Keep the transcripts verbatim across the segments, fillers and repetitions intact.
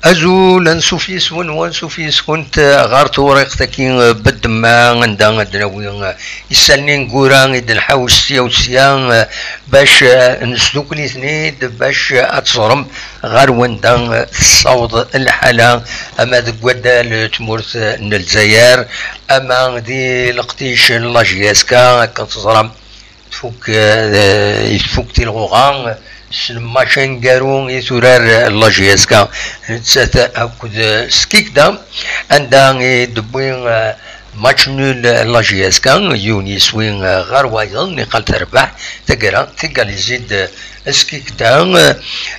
Azul, ansuf yes-wen u ansuf yes-kunt ɣer tewriqt-agi n Bedma, anda ad d-nawi isallen ineggura i d-nḥawes sya u sya, bac nesdukkel-iten-id, bac ad teẓrem ɣer wanda tessaweḍ lḥala, ama deg waddal n tmurt n Lezzayer, ama di leqdic n la J S K, akken teẓram. Tfuk, eh, tfuk tilɣuɣa s lmatch aneggaru i turar la J S K, nettat akked Skikda, anda i d-tewwi, eh, match nul la J S K, yiwen yeswi, eh, ɣer wayeḍ, niqal terbeḥ, taggara tigalizi-d, eh, Skikda.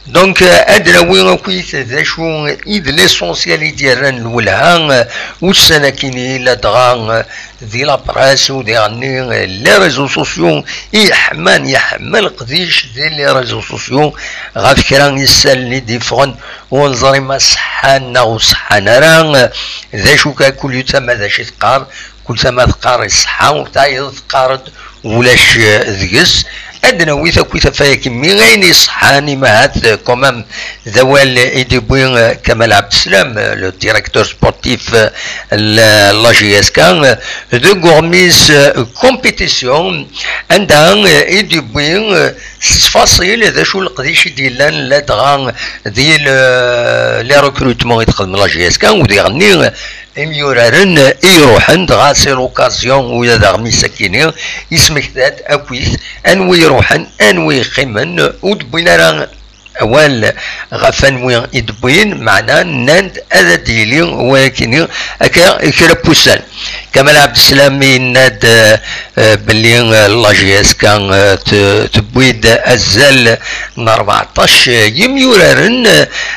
Donc, eh, ad d-nawi akkit d acu i d l'essentiel i d-yerran lwelha, eh, ussan-akini, ladɣa, eh, di la presse u diɣenni, eh, les réseaux sociaux i yeḥman, yeḥma leqdic di les réseaux sociaux ɣef kra isallen i d-yeffɣen, ur neẓri ma ṣeḥḥan neɣ ur ṣeḥḥan ara. D acu kan, kul tama d acu i teqqar, kul tama teqqar iṣeḥḥa, u tayeḍ teqqar-d ulac, eh, deg-s. Ad d-nawi takit ɣef waya, kemmi ayen iṣeḥḥan, imahat, eh, quand même, d awal i d-yewwi, eh, Kamal Abdeslam, eh, le directeur sportif, eh, n la J S K, eh, deg uɣmis, eh, compétition, anda, eh, i d-yewwi, eh, s ttfaṣil d acu leqdic i d-yellan ladɣa di le-, les recrutements i texdem la J S K, u diɣenni, eh, imyuraren i iruḥen, dɣa c'est l'occasion, ula d aɣmis-akini, yesmekta-d akkit anwi iruḥen, anwi yeqqimen, ur d-wwin ara awal ɣef anwi i d-wwin, meɛna nnan-d ad d-yili wayakini akka kra n wussan. Kamal Abdeslam yenna-d, eh, eh, belli, eh, la J S K, eh, t-, tewwi-d azal n rbeɛṭac yimyuraren,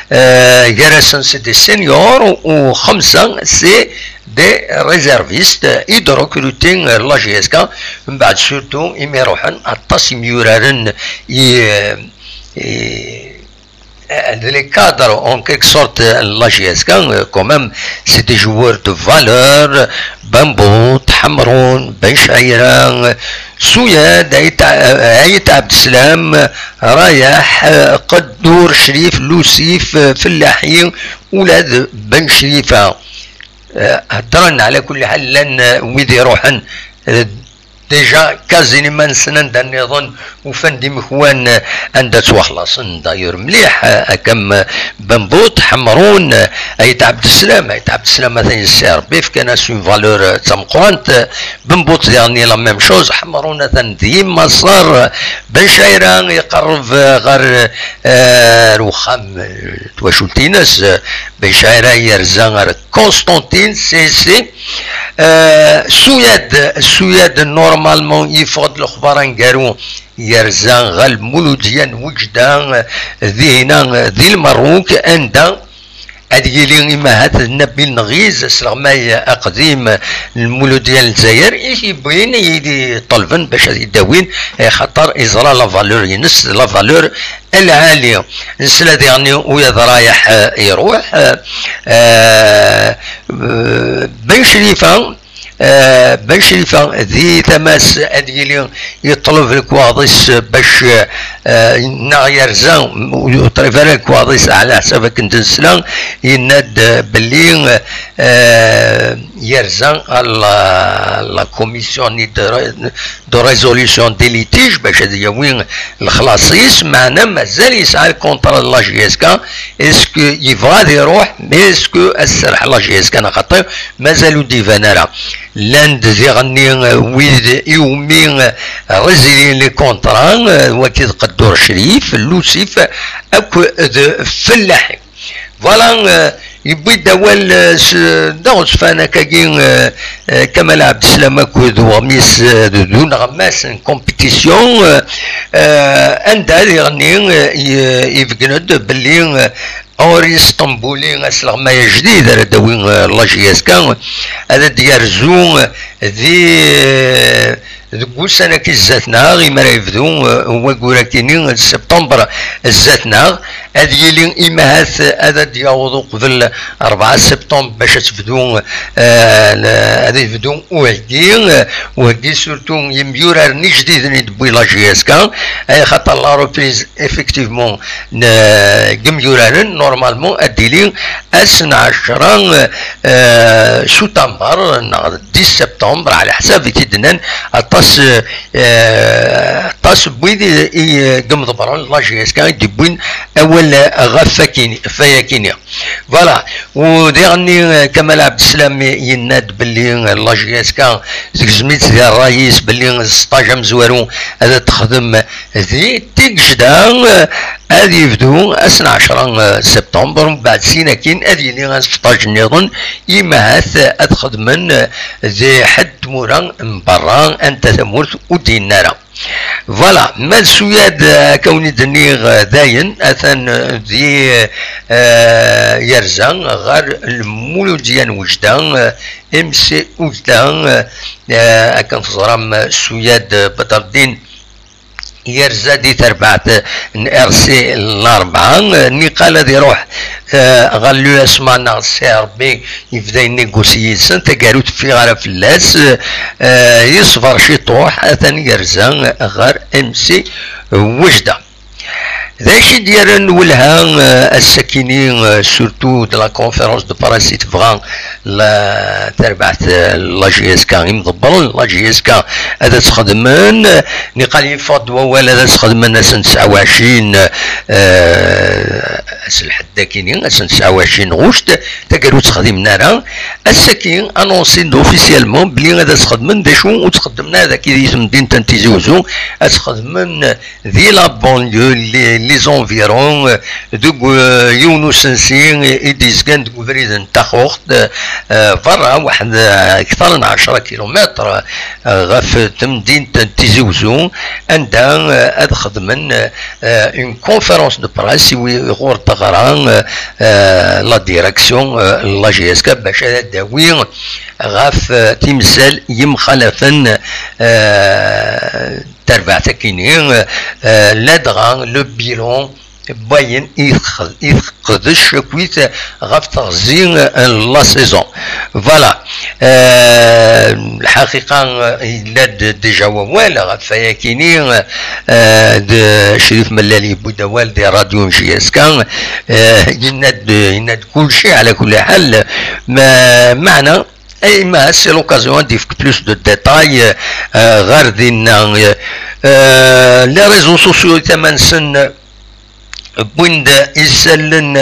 eh, gar-asen c'est des seniors u xemsa c'est des réservistes i d-recruter la J S K, mbeɛd surtout imi ruḥen aṭas imyuraren i, i, les cadres en quelque sorte la J S K, euh, quand même, c'est des joueurs de valeur, Bambout, Hamroun, Ben Chaïra, Souyad, Ait, euh, Ait Abdeslam, Rayah, euh, Qaddour, Shrif, Lusif, euh, Fellahi, ula d Ben Chrifa. Euh, heddren, ɛla kulli ḥal, llan, euh, wid iruḥen, euh, déjà, kazin iman-nsen anda nniḍen, ufan-d imekwan, euh, anda ttwaxlaṣen, d'ailleurs, mliḥ, euh, akkam, euh, Bambout, Ḥemrun, euh, Ayt Ɛebdeslam, Ayt Ɛebdeslam atan yessi Rebbi, fkan-as une valeur, euh, d tameqqrant, euh, Bambout diɣen la même chose, Ḥemrun atan d yimmaṣer, euh, Ben Chaïra iqerreb, euh, ɣer, euh, ar uxxam, euh, twacult-ines, euh, Ben Chaïra yerza ar Constantine, c'est, c'est, euh, Souyad, Souyad, normalement, yeffeɣ-d lexbar aneggaru, yerza ɣer Lmuludya n Wejda, euh, dihina, euh, di Lmerruk, anda ad yili imahat d Nabil Nɣiz, asleɣmay aqdim n Lmuludya n Lezzayer, i t-yewwin, i t-iṭelben bac ad t-id-awin, axaṭer iẓra la valeur-ines, la valeur lɛali. Nesla diɣen i uyaḍ rayeḥ, eh, iruḥ, eh, eh, Ben Crifa, eh, Ben Crifa di tama-s ad yili yeṭleb lekwaɣeḍ-is bac, eh, neɣ yerza, ur yeṭrib ara lekwaɣeḍ-is ɛla ḥsab akken d-nesla, yenna-d, eh, belli, eh, yerza ɣer la, la commission de, de résolution des litiges bac ad yawi lexlaṣ-is, meɛna mazal yesɛa lkuntra n la J S K. Est-ce que yebɣa ad iruḥ, mais est-ce que ad serreḥ la J S K neɣ xaṭi? Mazal ur d-iban ara. Llan-d diɣenni, euh, wid iwumi, euh, résilier les contrats, euh, wagi d Qeddur Crif, Lusif akked Fellaḥi. Voilà, euh, yewwi-d awal, euh, s, d aɣezfan akkagi, euh, euh, Kamal Ɛebdeslam akked uɣmis, euh, d, d uneɣmas n compétition, euh, euh, anda diɣenni, euh, i, ibeggen-d belli, euh, Henri Stambouli, asleɣmay ajdid ara d-tawi, euh, la J S K, ad d-yerzu, euh, di, euh, Deg wussan-agi zdat-neɣ, imi ara yebdu, eh, waggur-agi-nni n septembre zdat-neɣ, ad yili imahat ad d-yaweḍ uqbel rebɛa septembre bac ad tebdu, eh, ad yebdu uheggi, eh, uheggi surtout yimyuraren ijdiden i d-tewwi la J S K, ay xaṭer la reprise effectivement n, eh, yimyuraren, normalement ad d-tili ass n ɛecra, eh, septembre neɣ dix septembre, ɛla ḥsab i t-id-nnan aṭas, eh, aṭas n wid i, i, i imḍebbren n la J S K i d-yewwin awal ɣef wakin-, ɣef wayakini. Voilà. U diɣenni, eh, Kamal Abdeslam yenna-d belli, eh, la J S K tegzem-itt di ṛṛay-is belli sṭaj amezwaru ad texdem di Tigejda, eh, ad yebdu ass n ɛecra, eh, septembre, mbeɛd sin akin ad yili asṭaj nniḍen, imahat ad xedmen, eh, di ḥedd tmura n berra, anta tamurt ur d-yenni ara. Voilà, ma d Suyad, eh, akka wen-id-nniɣ, eh, dayen, atan, eh, di, eh, yerza ɣer Lmuludya n Wejda, eh, M C Ugda, eh, eh, akken teẓram, eh, Suyad, eh, Badreddin yerza di terbaɛt n R C Larebɛa, eh, niqal ad iruḥ, eh, ɣer l'U S M A neɣ C R B, yebda yennégocie yid-sen, taggara ur teffiɣ ara fell-as, eh, yeṣber ciṭuḥ, atan yerza ɣer M C Wejda. D acu i d-yerran lwelha, eh, ass-akini, eh, surtout de la conférence de presse i tebɣa la, terbaɛt, eh, la J S K, imḍebbren la J S K ad tt-xedmen, niqal yeffeɣ-d wawal ad tt-xedmen ass n tesɛa u ɛecrin, eh, ass n lḥedd akini, ass n tesɛa u ɛecrin ɣuct, taggara ur tt-xdimen ara. Ass-agi, annoncé-d officiellement belli ad tt-xedmen, d acu ur tt-xeddmen ara dagi di temdint n Tizi Uzzu, ad tt-xedmen di la banlieue, les, les environs, euh, deg, euh, yiwen usensi i d-yezgan deg ubrid n Taxuxt, euh, berra waḥed, euh, kter n ɛecra kilumitr, euh, ɣef temdint n Tizi Uzzu, anda, euh, ad xedmen, euh, une conférence de presse i wi-, ɣur teɣra, euh, euh, la direction, euh, la J S K, bac ad d-tawi ɣef, euh, timsal yemxalafen, euh, terbaɛt akini, eh, ladɣa le bilan n wayen i tex-, i teqdec akkit ɣef teɣzi n la saison. Voilà. Eh, lḥaqiqa, eh, yella-d déjà wawal ɣef wayakini, eh, d Crif Mellal yewwi-d awal di radio n J S K, eh, yenna-d, yenna-d kulci, ɛla kulli ḥal, ma-, meɛna, Ayma, c'est l'occasion ad d-yefk plus de détails, euh, ɣer dinna. Euh, les réseaux sociaux, tama-nsen, wwin-d isallen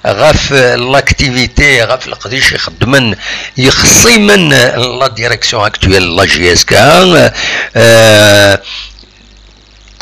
ɣef l'activité, ɣef leqdic ixeddmen yexṣimen la direction actuelle, la J S K. Euh,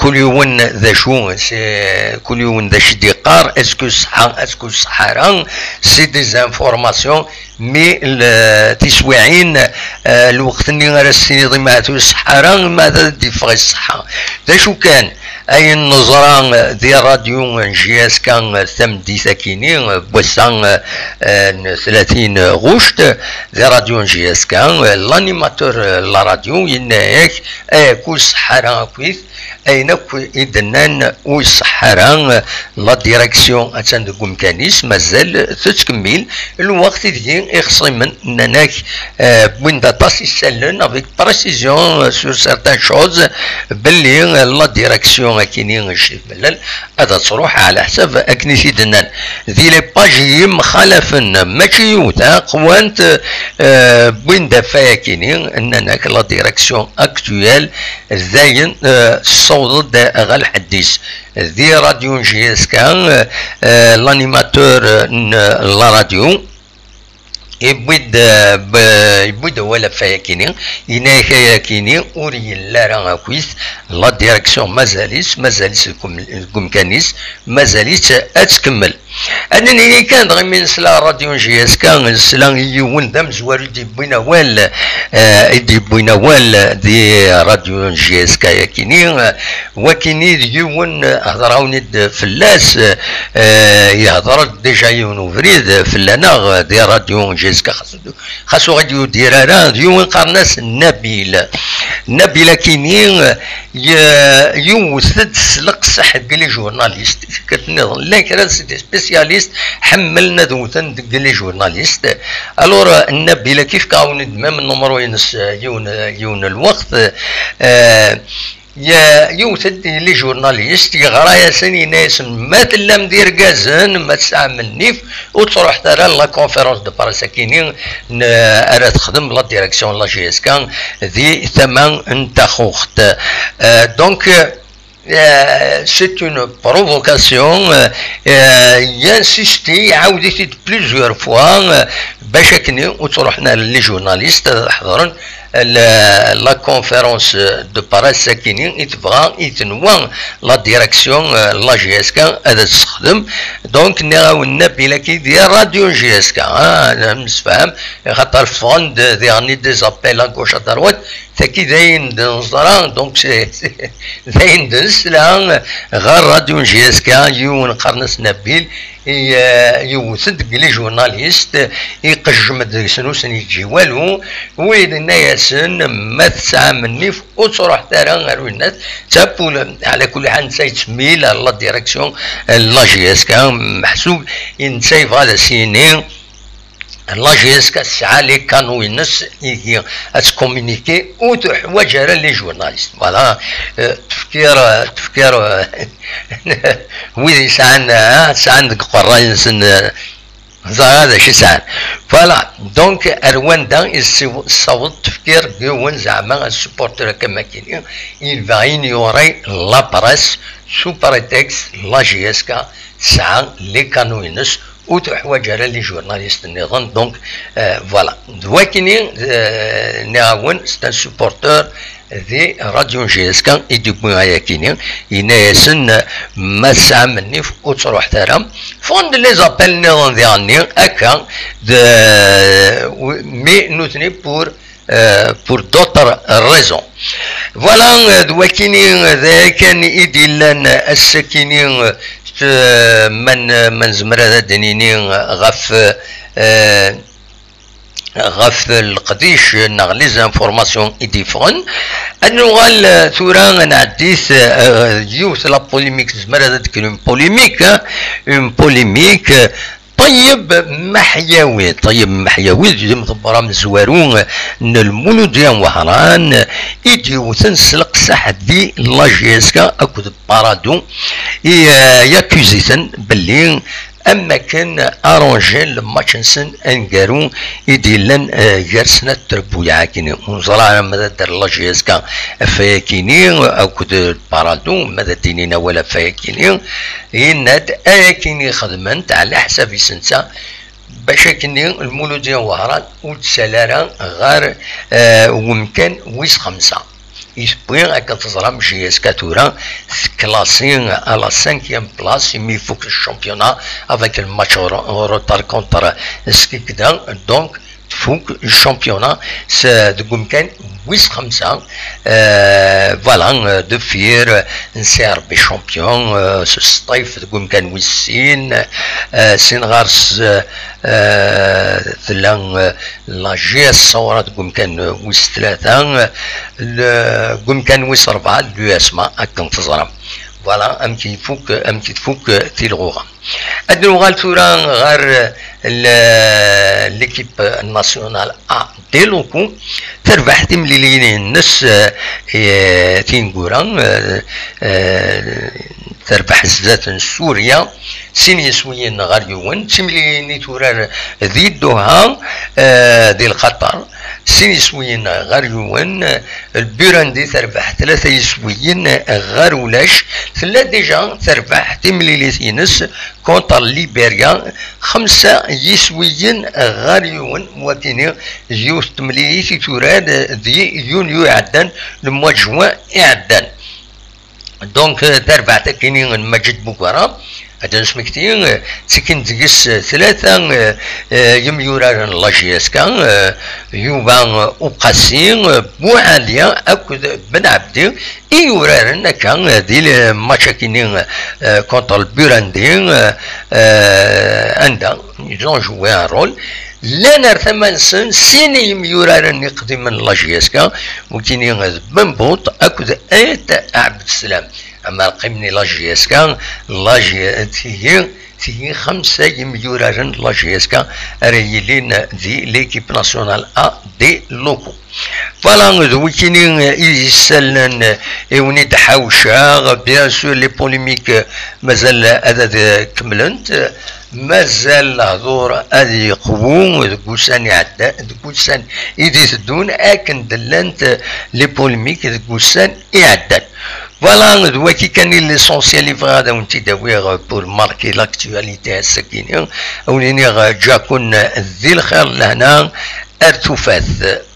kul yiwen d acu, c'est, kul yiwen d acu i d-yeqqar, est-ce que ṣṣeḥḥa, est-ce que ṣṣeḥḥa ara, c'est des informations, mais le, tiswiɛin, euh, lweqt-nni ara s-tiniḍ imahat ur ṣṣeḥḥa ara, imahat ad d-yeffeɣ i ṣṣeḥḥa. D acu kan, ayen neẓra, euh, di radio n J S K, euh, tameddit akini, euh, n wass-a, euh, euh, n tlatin ɣuct, di radio n J S K, euh, l'animateur, euh, n la radio, yenna-yak, ay, kul ṣṣeḥḥa ara akkit, ayen akk i d-nnan ur iṣeḥḥa ara, la direction attan deg umkan-is, mazal tettkemmil. Lweqt ideg ixṣimen nnan-ak, euh, wwin-d aṭas isallen, avec précision, euh, sur certaines choses, belli, euh, la direction akini Crif Mellal ad truḥ ɛla ḥsab akken i t-id-nnan. Di les pages yemxalafen, mačči yiwet, ah, qwant, euh, wwin-d ɣef wayakini, nnan-ak la direction actuelle dayen, euh, tessawḍ-d ɣer lḥedd-is. Di radio n J S K, euh, euh, l'animateur, euh, n la radio, yewwi-d, euh, b-, yewwi-d awal ɣef wayakini, yenna-ak ayakini ur yelli ara akkit, la direction mazal-itt, mazal-itt deg um-, deg umkan-is, mazal-itt ad tkemmel. Ad nini kan, dɣa mi nesla radio n J S K, nesla i yiwen d amezwaru i d-yewwin awal, eh, i d-yewwin awal di radio n J S K yakini, eh, wakini d yiwen, eh, hedṛawen-id fell-as, eh, yehdeṛ-d déjà yiwen ubrid fell-aneɣ, eh, di radio n J Xas ur ɣ-d-yudir ara, d yiwen qqaren-as Nabil. Nabil akini, ye-, yewwet-d s leqseḥ deg les journalistes. Tikkelt nniḍen, llan kra c'est des spécialistes ḥemmlen ad wten deg les journalistes. Alors, Nabil, ad k-fkeɣ d même numéro-ines, yiwen, yiwen lweqt. Eh, ye-, yewwet-d les journalistes, yeɣra-yasen, yenna-yasen: "Ma tellam d irgazen, ma tesɛam nnif, ur ttruḥet ara la conférence de presse akini n-, ara texdem la direction n la J S K di tama n Taxuxt." Euh, donc, euh, c'est une provocation, euh, euh, yinsisti, iɛawed-it-id plusieurs fois, euh, bac akini ur ttruḥen ara les journalistes ad ḥeḍren la, la conférence de presse akini i tebɣa, i tenwa la direction, euh, la J S K ad tessexdem. Donc, nniɣ-awen Nabil akini di radio J S K, ah, nemsefham, xaṭer ffɣen-d diɣen des appels à gauche à droite, tagi d ayen d-neẓra, donc c'est, c'est, d ayen d-nesla ɣer radio J S K, yiwen qqaren-as Nabil, i, eh, yewwet-d deg les journalistes, iqejjem-d deg-sen, ur sen-yeǧǧi walu, wid yenna-yasen: "Ma tesɛam nnif, ur ttruḥet ara ar winnat." Tapul, ɛla kulli ḥal, netta yettsemmil ar la direction n la J S K, meḥsub netta yebɣa ad as-yini la J S K tesɛa les canaux-ines, ihi ad tcommuniquer, ur teḥwaǧ ara les journalistes. Voilà, euh, tefkir, tefkir, euh, wid yesɛan, ah, sɛan deg uqerray-nsen, euh, ẓra d acu i sɛan. Voilà, donc ar wanda i tessiw-, tessaweḍ tefkir yiwen zeɛma ad supporter akka makini, il va ignorer la presse sous prétexte la J S K tesɛa les canaux-ines, ur teḥwaǧ ara les journalistes nniḍen. Donc, euh, voilà. D wakini, euh, nniɣ-awen, c'est un supporter di radio J S K i d-yewwi ayakini, yenna-yasen: "Ma tesɛam nnif, ur ttruḥet ara." Ffɣen-d les appels nniḍen diɣenni, akka, de, mais nutni pour, euh, pour d'autres raisons. Voilà, euh, d wakini, euh, d aya kan i d-illan ass-akini, euh, s-, euh, ma n-, ma nezmer ad d-nini ɣef, euh, ɣef leqdic neɣ les informations i d-yeffɣen. Ad nuɣal, euh, tura ad nɛeddi s, euh, yiwet la polémique, tezmer ad d-tkun une polémique, hein, une polémique, euh, Ṭeyyeb Meḥyawi, Ṭeyyeb Meḥyawi d imḍebber amezwaru n Lmuludya n Wehran, i d-yewten s leqseḥ di la J S K akked Parado, i, euh, yakuzi-ten belli am akken arrangen le match-nsen aneggaru i d-yellan, euh, gar-sen at trebbuyaɛ-agi. Ur neẓra ara ma d adder la J S K ɣef wayagi-nni akked Parado, ma d ad d-inin awal ɣef wayagi-nni. Yenna-d, ayagi-nni xedmen-t ɛla ḥsab-is netta, bac akken Lmuludya n Wehran ur d-tsal ara ɣer, eh, wemkan wis xemsa. I tewwi, akken teẓram, J S K tura teklasi à la cinquième place, imi ifuk le championnat avec le match en re-, en retard contre Skikda. Donc, tfuk le championnat s-, deg umkan wis xemsa. Euh, voilà, euh, deffir, euh, n C R B champion, euh, s Sṭif deg umkan wis sin, euh, sin ɣer-s, euh, euh, tella, euh, la J S Saoura deg umkan, euh, wis tlata, euh, le-, deg umkan wis rebɛa, l'U S M A, akken teẓram. Voilà, amek ifuk, amek tfuk, euh, tilɣuɣa. Ad nuɣal tura ɣer, euh, le-, l'équipe nationale A des locaux. Terbeḥ timliliyin-nnes, euh, eh, tineggura, euh, euh, terbeḥ zdat n Surya, sin yiswiyen ɣer yiwen. D timliliyin i turar di Doha, euh, di Lqaṭer, sin yiswiyen ɣer yiwen. Lburundi terbeḥ tlata yiswiyen ɣer ulac. Tella déjà terbeḥ timlilit-ines contre Liberya, xemsa yiswiyen ɣer yiwen, wakini d yiwet n temlilit i turar di yunyu iɛeddan, le mois de juin iɛeddan. Donc, euh, tarbaɛt akini n Maǧid Bugara, ad d-nesmekti, euh, ttekkin deg-s, euh, tlata, euh, euh, yemyuraren n la J S K, euh, Yuba, euh, Uqasi, euh, Buɛali akked Ben Abdi, i yuraren akka, euh, di le match akini, euh, contre le Burundi, euh, euh, anda ils ont joué un rôle. Llan ar tama-nsen sin yimyuraren iqdimen n la J S K, wikini d Ben Bout akked Ayt Ɛebdeslam. Ama lqim n la J S K, la J-, tigi, tigi xemsa yimyuraren n la J S K ara yilin di l'équipe nationale A des locaux. Voilà, d wikini i yessallen i wen-id-ḥawceɣ. Bien sûr, les polémiques mazal ad, ad kemmlent. Mazal lehdur ad yeqwu deg ussan iɛeddan, deg ussan i d-iteddun, akken d-llant les polémiques deg ussan iɛeddan. Voilà, d waki kan i l'essentiel i bɣiɣ ad awen-tt-id-awiɣ pour marquer l'actualité ass-agi-ni. Ad wen-iniɣ ǧǧaken di lxir d lehna, ar tufat.